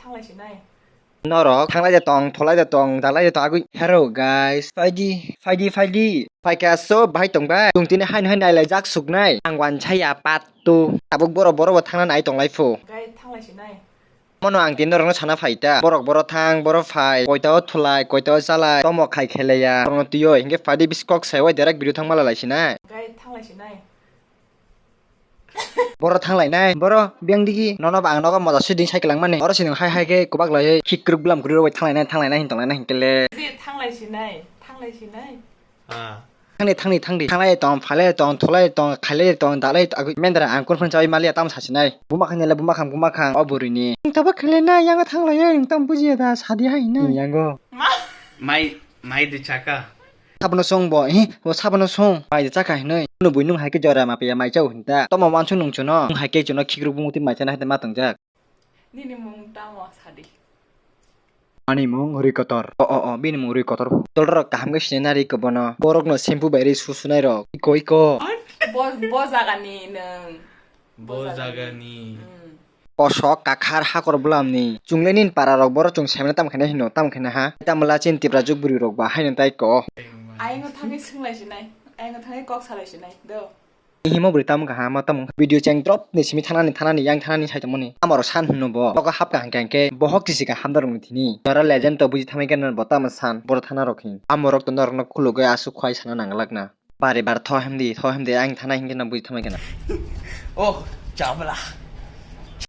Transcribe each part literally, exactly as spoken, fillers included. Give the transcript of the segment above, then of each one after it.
Thanglai sinai. Norok thanglai de tong, tholai de tong, dalai de tong, agwi. Hello guys, phaidi, phaidi, phaidi. Phaikha so bahai tong bai. Chwng tini haino hai nailaijak suknai. Ang wansaya part two. Tabuk borok, borok bo thangna nai tonglai phu. Guys, thanglai sinai. Mono ang tini norokno sana phai ta. Borok boro thang, boro phai. Koita o thulai, koita o chalai. Tomo khai kheleya. Borokno twiyo. Hinkhe phaidi bisi kok sai wai direct video thang mala lai sinai. Guys, thanglai sinai. Boro thanglai nai, boro biyang digi, nono ba ang nogo moja siding cycle langmani, oro siding hai hai khe kubak laiwi khikrwk bwlam kwrwi rok bai thanglai nai, thanglai nai hin tonglai nai hin kele. Thanglai sinai, thanglai sinai. Ah. Thangdi, thangdi, thangdi, thanglai tong, phalai tong, thulai tong, khailai tong, dalai tong, agwi mendra ang kun phun chawi maliya tamo sasinai. Buma khang nela, buma khang, buma khang, o bwrwini. Nwng tabo khailai nai, yango thanglai, nwng tamo bujiya da, sadi hai nai. Yango. Mai, mai de chaka. Sabono song bo, eh, bo sabono song. Mai de chakha hinwi. Nubui nung hai khe jora ma piya mai chao hinta. Tomo wansuk nung chuno. Nung hai khe chuno khikruk bumuk twi mai chana hai ma tongjak. Nini mung tamo sadi? Ani mung Rwi Kotor. O, o, o, bini mung Rwi Kotor. Tolrok kaham khe sinina ri ko bono. Borokno shampoo bai ri su sunai rok. Iko, iko. Bo, bo jagani nung. Bo jagani. Hmm. Kosok kakhar hakor bwlamni. Chwngle nini para rok boro chwng saimano tamo khaina hino, tamo khaina ha. Tamo la chini Tipra juk bwrwi rok ba haino tai ko. Ayang thangwi swng lai sinai. Ayang thangwi kok sa lai sinai. Do. Himo bwrwi tamo kha ha, ma tamo video cheng drop ni simi thanani, thanani, yang thanani sai tongmani. Amaro san hino bo. Nogo hap ka hangke hangke bohok tisi ka hamdar rok ni thini. Jora legend to buji thamai khe bo tamo san. Boro thana rok hin. Amorok to norok no khulugwi aswk khwai sana nanglak na. Bari bar tho hemdi, tho hemdi, ang thana hinkhe no bui thangma kena. Oh, chabla.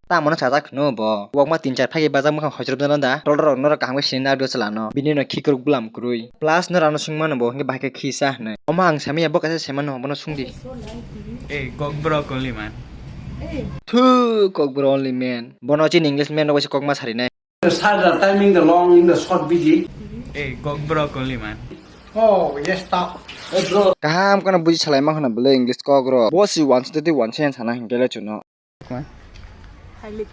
Tamo no chajak khno bo. Wokma tin char phagi bajak mukhang hoichrob jana da. Tolrok norok kaham khe sini narwk chalano. Bini no khikruk bwlam kwrwi. Plus norok no swngmano bo hinkhe bahai khe khisa hinwi. Omo ang samya bo kaisa semano bono swngdi. Eh, kok bro only man. Thu kok bro only man. Bono chini English man rok bai se kokma sarinai. The side the timing the long in the short busy. Eh, kok bro only man. Oh, yes, stop. Hey, bro. Kaham kheno buji salai ma kheno bwle English kok rok. Bo si wansa tei wansa yan sana hinkhe le chuno. Thailik.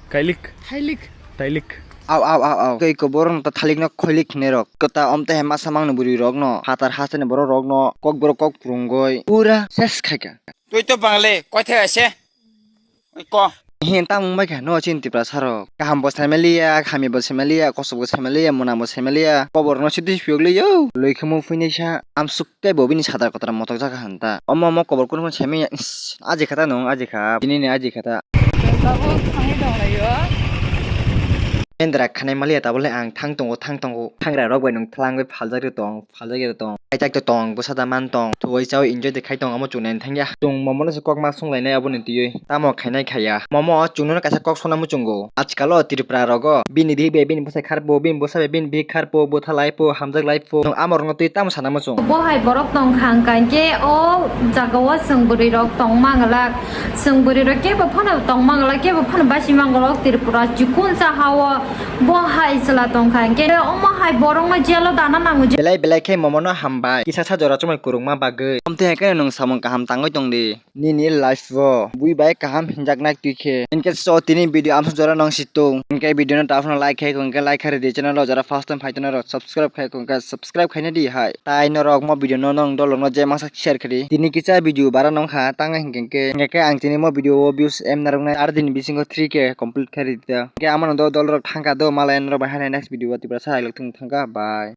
Kailik. Thailik. Thailik. Au, au, au, au. Tei ko borok no ta thalik no khoilik hinwi rok. Kota om te he masa mang no bwrwi rok no. Phatar hasteni borok rok no. Kok borok kok phrwngwi. Pura ses khaika. Tui to bangle, koi the ase? Oi ko. Hin tamo wngbai kha no chini Tiprasa rok. Kaham bo saimaliya, hamya bo saimaliya, kosok bo saimaliya, mwnang bo saimaliya. Kobor no sidi phiyok liyo. Loi khemo phuinai sa amsuk tei bo bini sadar kotor motok jaka hwn ta. Omo omo kobor kunu phano saimanya. Is, aji kha ta nwng aji kha. Bini ni aji kha ta. Tabuk thangwi tong laio. Endra khanai maliya tabole ang thang tongo, thang tongo. Thangra rok bai nwng thalangwi phaljak ri tong. Phaljak ya tong. Kaichak to tong, bwsa da man tong. Thuwi chawi enjoy de khai tong, omo chwng nai thangya. Chwng momo no se kok ma sung lainai abo ni twiwi. Tamo khainai khaya. Momo o chwng no kaisa kok sona muchungo. Ajkal o Tripura rogo bini bihik bai bini bwsai kharpo, bini bwsa bai bini bihik kharpo, bwtha laipo, hamjak laipo. Nwng amo rokno twi tamo sana muchung. Bo hai borok tong kha hwnkha hwnkhe o jaga o chwng bwrwi rok tong manglak. Chwng bwrwi rok kebo phano tong manglak, kebo phano basi manglak Tripura chikon sa ha o. Bo hai chwla tong kha, hwnkhe omo hai borokno jail-o dana nango je. Belai belai khe momo no hambai. Kisa sa jora chumai kwrwngma bagwi. Amtwi hai khe nwng samung kaham tangwi tong di. Nini life o bui bai kaham hinjak nai twi khe. Hwnkhe so tini video amsuk jora nang si tung. Hwnkhe video no ta phano like khai, hwnkhe like khai rw di, channel o jora first time phai tong nai rok subscribe khai, hwnkhe subscribe khaina di hai. Tai norok mo video no nong dolok no je masa share khe di. Tini kisa video bara nong kha tang hwnkhe hwnkhe ang tini mo video o views em narwk nai ar din bisingo three K complete khai rw di ta. Hwnkhe amo no do dol rok thang kha do malai norok bai haino next video o Tiprasa hai lok thung thang kha bye.